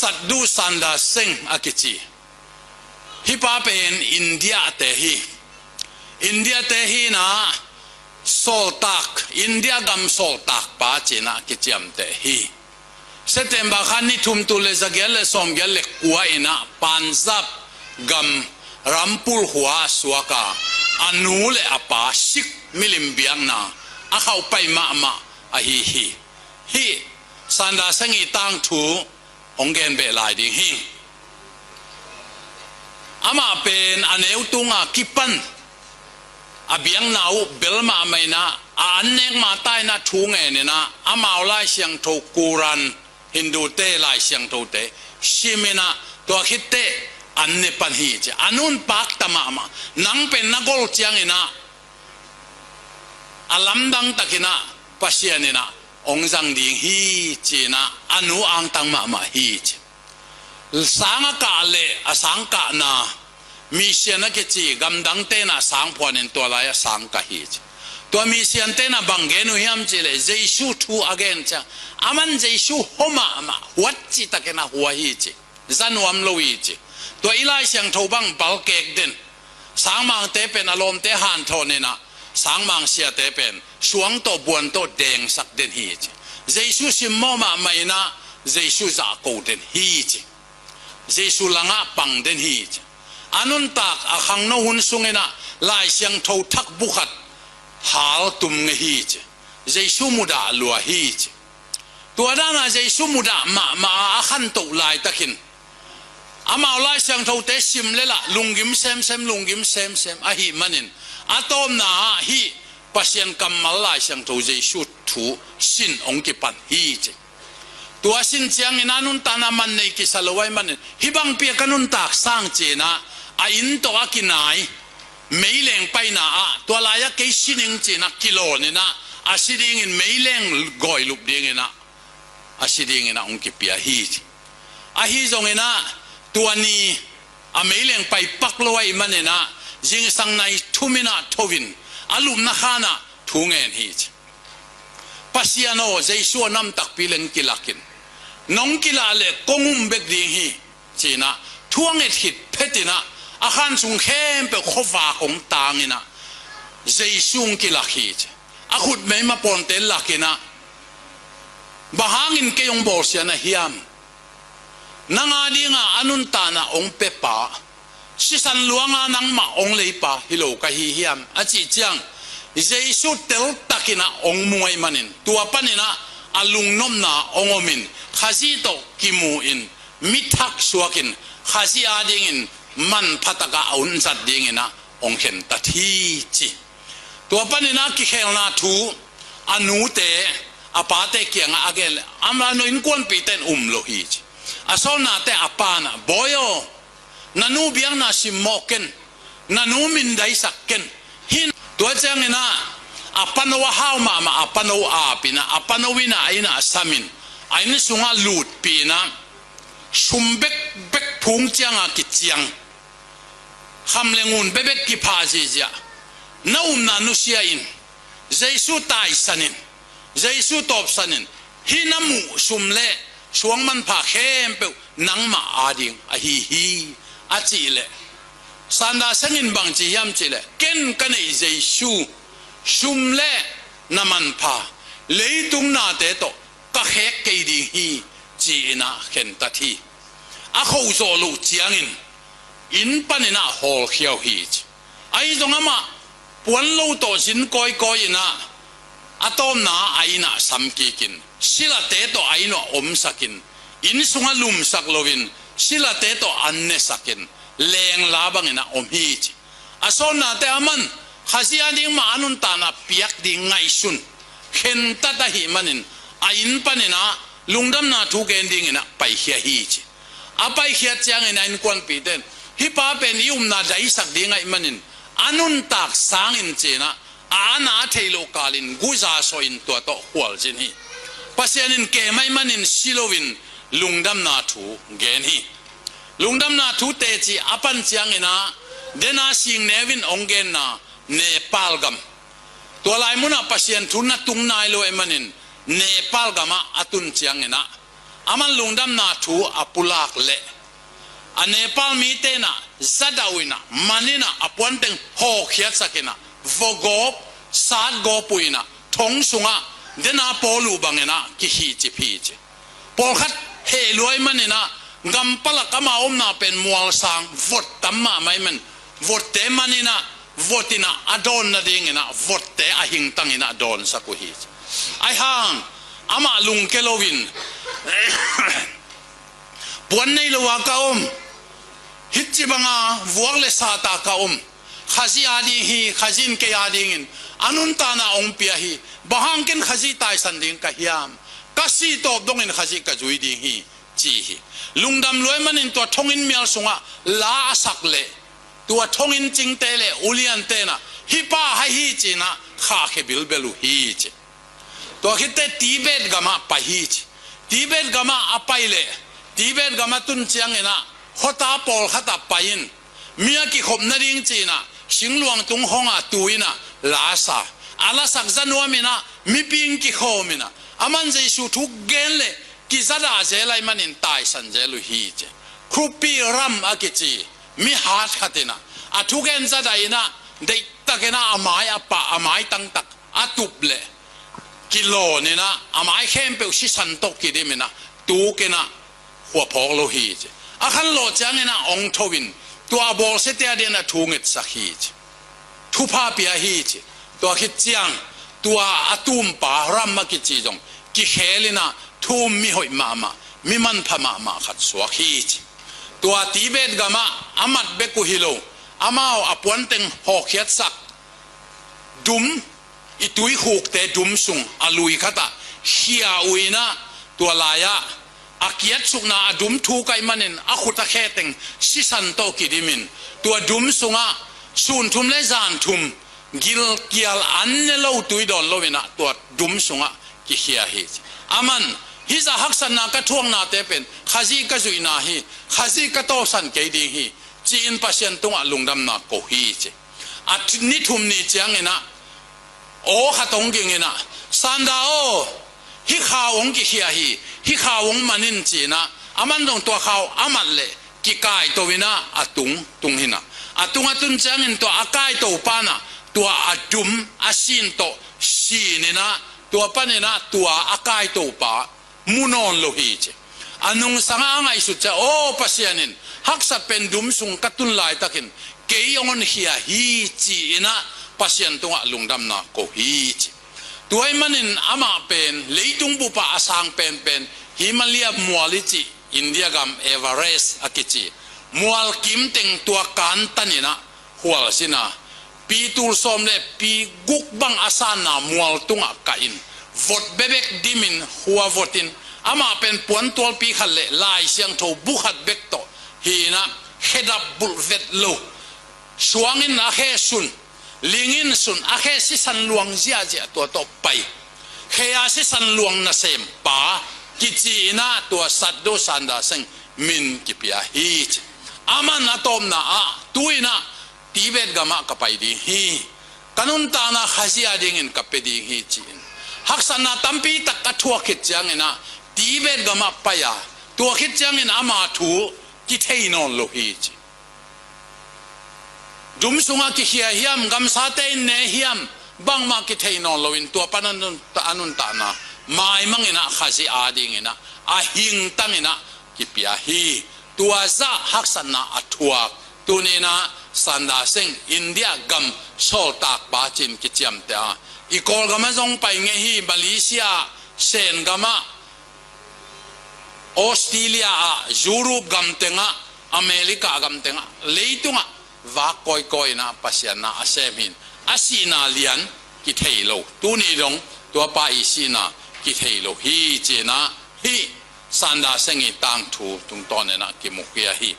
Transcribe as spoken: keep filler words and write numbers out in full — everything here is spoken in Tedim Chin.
Sadhu Sundar Singh a kici. Hih pa pen India te hi. India te hi in ah sawltak, India gam sawltak pa ci in ah kiciamteh hi. September kha ni thum, tul le za giat le sawm giat le kua in ah Punjab gam Rampur khua suak a, a nu le a pa Sikh milim biakna a khauh pai mahmah ahi hi. Hih Sundar Singh i tangthu hong gen beh lai ding hi. Amah pen a neu tung a kipan a biakna uh bel mahmah in ah, a an nek mah ta in ah thu ngen in ah, amau Lai Siangtho Quran, Hindu te Lai Siangtho te sim in ah, tua khit teh an ne pan hi ci. A nu in pakta mahmah, nang pen na gol ciang in ah a lamdang tak in ah Pasian in ah hong zang ding hi ci in ah, a nu angtang mahmah hi ci. Sang a kah le a sang kahna, mission a kici, gamdang te in ah sang phuan in tua lai a sang kah hi ci. Tua mission te in ah bang gen uh hiam cih leh Jesu thu a gen ciang, aman Jesu hua mahmah, huat cih tak in ah hua hi ci. Za nuam lo hi ci. Tua i Lai Siangtho bang balkek den, sangmangte pen a lawmte hanthawn in ah, sangmang siate pen suang tawh buan tawh dengsak den hi ci. Jesu simmawh mahmah in ah, Jesu zahko den hi ci. Jesu langah pang den hi ci. A nuntak a khangno hun sung in ah Lai Siangtho thak bu khat hal tum ngei hi ci. Jesu mudah lua hi ci. Tua dan a Jesu mudah mahmah a, a khantoh laitakin amau Lai Siangtho te sim le lah lunggim semsem, lunggim semsem ahih manin, a tawpna ah hih Pasian kammal Lai Siangtho Jesu thu sin hong kipan hi ci. Tua sin ciangin a nuntakna man nei kisa lo ahih manin, hih bangpi a ka nuntak sang ci in ah a inn tawh a kinai meileng paina ah, tua lai-ah kei si ning ci in ah kilawn in ah, a si dingin meileng gawilup ding in ah, a si ding in ah hong kipia hi ci. Ahi zong in ah tua ni a meileng pai pak lo ahih man in ah, zingsang nai thum in ah tho in a lupna khan ah thu ngen hi ci. Pasian aw, Jesu a nam takpi leng kilak in, nong kilah leh kong um bek ding hi ci in ah thu a nget khit phet in ah, a khan sung khempeuh khuavak hong tang in ah Jesu hong kilak hi ci. A khut meima pawnte lak in ah, bang hangin kei hong bawlsia na hiam? Nang a ding a a nuntakna hong pia pa, sisan luang a nangmah hong lei pa hi lo ka hi hiam, a cih ciang, Jesu teltak in ah hong mu ahih manin, tua pan in ah a lungnopna hong om in, Khazih tawh kimu in, mi thak suak in, Khazih a dingin manpha tak a hun zat ding in ah hong khentat hi ci. Tua pan in ah kikhelna thu, a nute a pate kiangah a gen leh, amah a nu innkuanpihte in um lo hi ci. A sawlnate a pa in ah, Bawi aw, na nu biakna simmawh ken, na nu mindaisak ken. Hih tua ciang in ah a pano a hau mahmah, a pano ap in ah, a pano in ah a inn ah sam in, a inn sungah lutpih in ah, sum bekbek phung ciang a kiciang, kham le ngun bekbek kiphah ziahziah, na upna nusia in, Jesu taisan in, Jesu tawpsan in, hih na muh sum le suang manpha khempeuh nangmah a ding ahi hi, a cih leh, Sundar Singh in bang ci hiam cih leh, ken ka neih Jesu sum le na manpha, leitung nate tawh ka khek kei ding hi, ci in ah khentat hi. A khoh zawh loh ciangin inn pan in ah hawlkhia uh hi ci. Ahi zong amah puan lo tawh zin kawikawi in ah, a tawpna a inn ah sam kik in, silate tawh a inn ah omsak in, inn sungah lumsak lo in, silate tawh an nesak in, lengla bang in ah om hi ci. A sawlnate aman Khazih a ding mah a nuntakna piak ding ngaihsun khentat ahih manin, a inn pan in ah lungdamna thu gen ding in ah paikhia hi ci. A paikhiat ciangin a innkuanpihte in, hih pa pen i upna daisak ding ahih manin, a nuntak sang in ci in ah, a an a a theih loh kal in guza sawh in tua tawh khualzin hi. Pasian in kem ahih manin si lo in lungdamna thu gen hi. Lungdamna thu teci a pan ciang in ah, den a sing neu in hong genna Nepal gam. Tua lai mun ah Pasian thu na tung nai lo ahih manin, Nepal gam ah a tun ciang in ah, Aman lungdamna thu a pulak leh a Nepal mite in ah zadah uh in ah, man in ah, a puanteng hawkkhiatsak in ah, vawgawp, satgawp uh in ah, thong sungah dena pawl uh bang in ah kihihcip hi ci. Pawlkhat heh luai man in ah, gam palak ama omna pen mualsang, vot tam mahmah ahih man, votte man in ah, vot in ah a dawn nading in ah, votte a hingtang in ah dawnsak uh hi ci. Ahi hang amah lungke loin, puan nei lo a ka om, hih ci banga vuak le sat a ka om, Khazih a ding hi, Khazih in kei a dingin a nuntakna hong pia hi. Bang hang ken Khazih taisan ding ka hiam? Ka sih tawp dongin Khazih ka zui ding hi, ci hi. Lungdam luai manin tua thonginn mial sungah la a sak leh, tua thonginn cingte le uliante in ah, hih pa hai hi ci in ah khahkhia bilbel uh hi ci. Tua khit teh Tibet gamah pai hi ci. Tibet gamah a pai leh, Tibet gamah tun ciangin ah khuata pawlkhat ah pai in, mi a kikhop nading ci in ah singluang tung hong a tu in ah la sa. A lasak za nuam in ah mipi in kikhawm in ah, aman Jesu thu gen leh kizadah zel ahih manin taisan zel uh hi ci. Khrupi Ram a kici mi hat khat in ah, a thugen zadah in ah, deihtak in ah a mai a pah, a mai tangtak a tup leh, kilawn in ah, a mai khempeuh sisan tawh kidim in ah, tuk in ah, khua phawk lo hi ci. A khanlawh ciangin ah hong tho in, tua a bawlsiate a dingin a thu ngetsak hi ci. Thupha pia hi ci. Tua khit ciang, tua a tumpa Ram a kici zong kikhel in ah, thu um mi hoih mahmah, mi manpha mahmah khat suak hi ci. Tua Tibet gamah a mat bek uh hi lo, amau a puanteng hawkkhiatsak dum, i tuikhukte dum sung a lui khatah khia uh in ah, tua lai-ah a kiatsukna a dum thuk ahih manin a khut a khe teng sisan tawh kidim in, tua dum sungah sun thum le zan thum gilkial an ne lo, tui dawn lo in ah tua dum sungah kikhia hi ci. Aman, hih zah haksatna ka thuaknate pen Khazih ka zuihna hi, Khazih ka tawpsan kei ding hi, ci-in Pasian tungah lungdamna ko hi ci. A th-, ni thum ni ciangin ah aw khat hong ging in ah, Sanda aw, hih khau hong kikhia hi, hih khau hong man in ci in ah, aman zong tua khau a mat leh kikaito in ah a tung tung hi in ah, a tung a tun ciangin tua a kaito pa in ah tua a dum a sin tawh sin in ah, tua panin ah tua a kaito pa mu nawn lo hi ci. A nungsangah a ngaihsut ciang, aw, Pasian in haksat pen dum sung ka tun laitakin kei hong honkhia hi, ci in ah Pasian tungah lungdamna ko hi ci. Tua ahih manin amah pen leitung bupah a sang penpen Himalaya mual i cih, India gam Everest a kici mual kim teng tua kantan in ah khualzin a, pi tul sawm le pi guk bang a sanna mual tungah kah in, vot bebek dimin khua votin, amah pen puantualpi khat le Lai Siangtho bu khat bek tawh hi in ah, khedap bulh vet lo, suang in a khe sun, ling in sun, a khe sisan luang ziahziah tua tawh pai. Khe a sisan luang nasem pa kici in ah tua Sadhu Sundar Singh min kipia hi ci. Aman a tawpna ah tu in ah Tibet gamah ka pai ding hi. Ka nuntakna Khazih a dingin ka pia ding hi ci-in haksatna tampi tak a thuak khit ciangin ah Tibet gamah pai a, tua khit ciangin ama thu kithei nawn lo hi ci. Dum sungah kikhia hiam, gamsate in ne hiam, bangmah kithei nawn loin tua pan a nun, a nuntakna maimang in ah Khazih a dingin ah a hingtang in ah kipia hi. Tua zah haksatna a thuak tuni in ah Sundar Singh India gam sawltak pa ci-in kiciamteh a, i Kawlgamah zong pai ngei hi. Malaysia, Sen gamah, Australia ah, Europe gam tengah, America gam tengah, leitungah vak kawikawi in ah Pasian na a sem hi in, a sihna lian kithei lo, tuni dong tua pa i sihna kithei lo hi ci-in ah hih Sundar Singh i tangthu tungtawn in ah kimukhia hi.